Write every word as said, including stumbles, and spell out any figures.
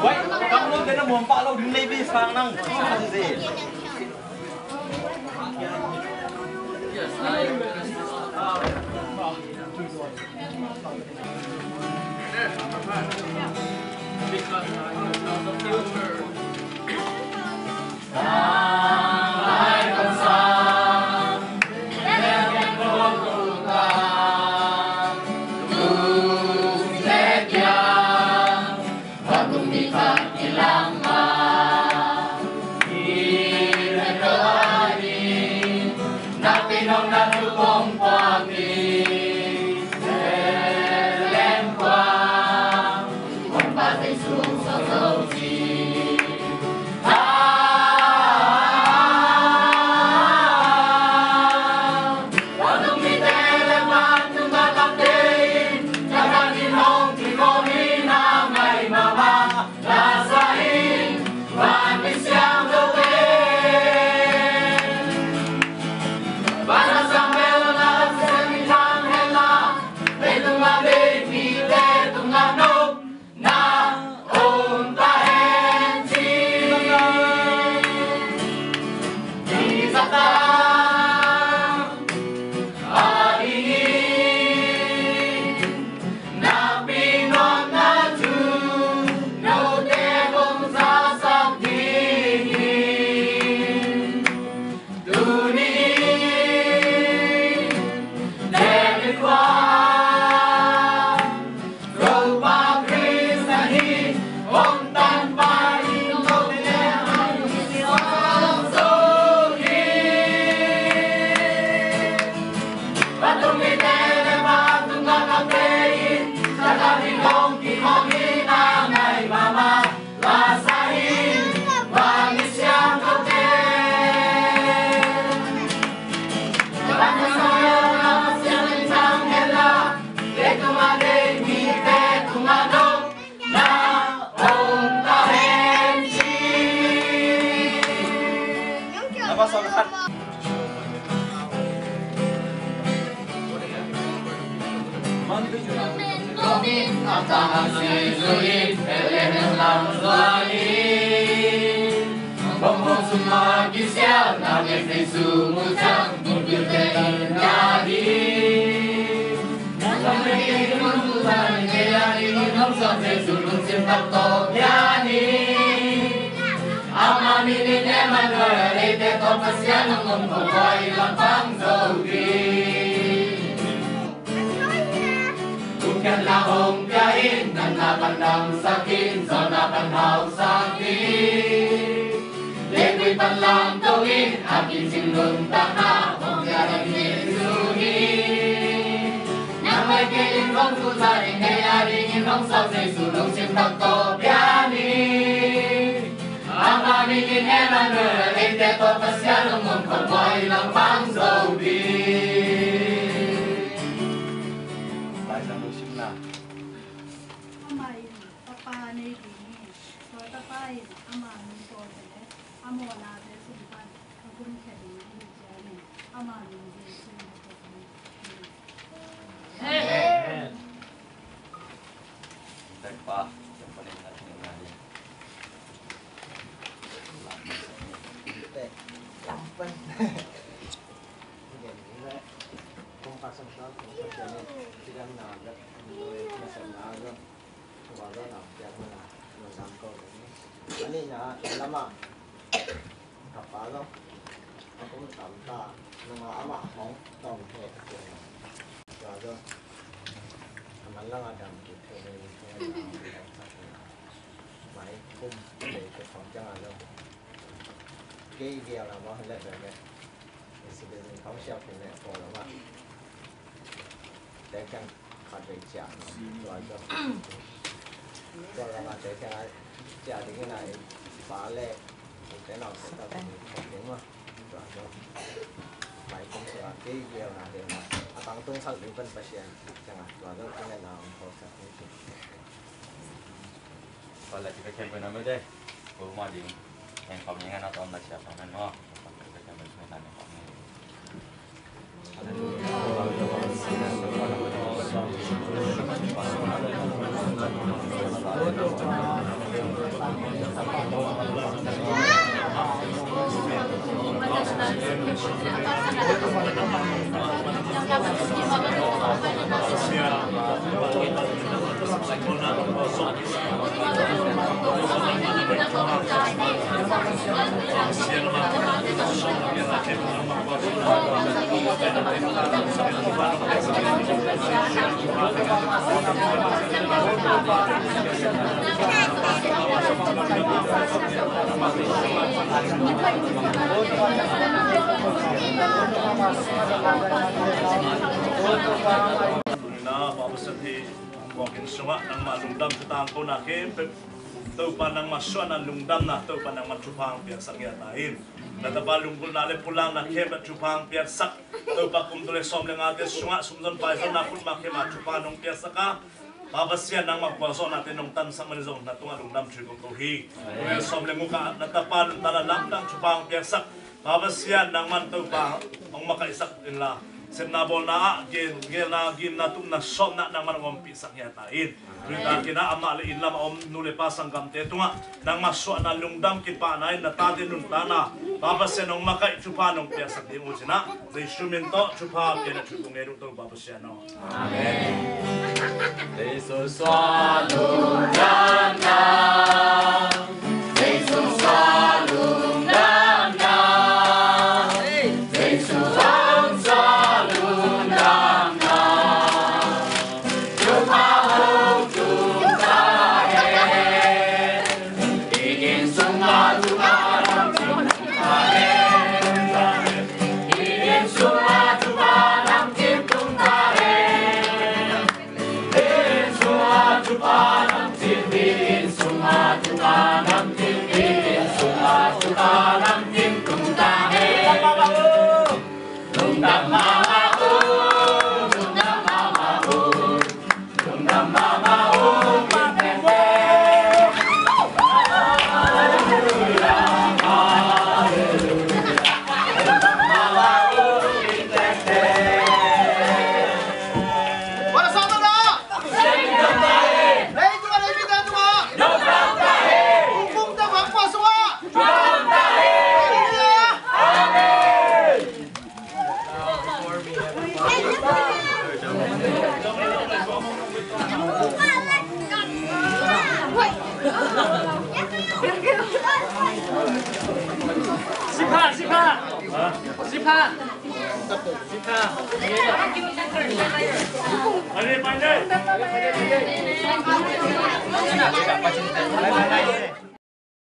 Wai, kam lo dena muam pa lo ding nei bi sang nang. Amah min in Emmanuel, eite tawh Pasian hong om ko, kua i lam pang zo ding. Kum kiang la hong pia in, natna pan damsak in, zawhna pan hausak in. Lekui pan lamto in, a kicing nuntakna hong pia ding Jesu hi. Nang leh kei in hong tu ta ding, kei a dingin hong sawt Jesu lungsim tak tawh pia ni. Amah min in Emmanuel, eite tawh Pasian hong om ko, kua i lam pang zo ding. Laisiangtho simna. Amah in Tapa nei ding hi. Tua Tapa in ama min pawlkhiate leh a mawhnate sung pan a gumkhia ding ahih ciangin ama min Jesu in a pawlkhiate. Amen. Ka pa zong a kum tam ta, nungah amah hong tawm he. Tua zong a manlang a dam kik thei ding hi. Mai kum lei tuk khawng ciangah zong kei gial a mah leh bek leh. Sibin khawng siap khin leh pawl a mah. Teng khat vei ciah, tua zong tua lamah teng ciah dingin a, i pa le i te nau te tak ding mah. Tua zong pai kong sia kei gial na ding mah. A tangtung sak ding pen Pasian ciangah tua zong kong ngen na om ko sak ding. Tua la ci ka khen pen a mede ko ma ding. Heng khawm ni ngan a tawm la sia khawm ngan maw. Ka khen pen sung ngan a khawm ni. Nang Pa Pasian, hih buakin sungah nangmah lungdam thutang kona khempeuh Topa nangmah suahna lungdamna Topa nangmah thupha hong piaksak ngiat ta in. Na tapa lunggulhna le pulakna khempeuh thupha hong piaksak Topa, kum tul le sawm le ngate sungah sumzon paizonna khutma khempeuh thupha nong piaksak a, Pa Pasian nangmah khualzawhnate nong tansak man zong na tungah lungdam thu kong ko hi. Kum tul le sawm le guk ah na tapa nuntakna lamdang thupha hong piaksak Pa Pasian nangman Topa hong makaihsak inla, sepna bawlna ah gel, gelna, gimna, tupna, sawmna nangman hong ompihsak ngiat ta in. Tuni takin ah amah le inn lamah om nu le pa sanggamte tungah nangmah suahna lungdam kipahna in na tate nuntakna Pa Pasian hong makaih thupha nong piaksak ding uh ci-in ah Jesu min tawh thupha piakna thu kong ngen uh Topa Pasian aw. Amen. Jesu suah lungdamna, Jesu suah lungdamna, Jesu hong suah lungdamna. Sipha, sipha. Sipha. Sipha. Ani, pandai.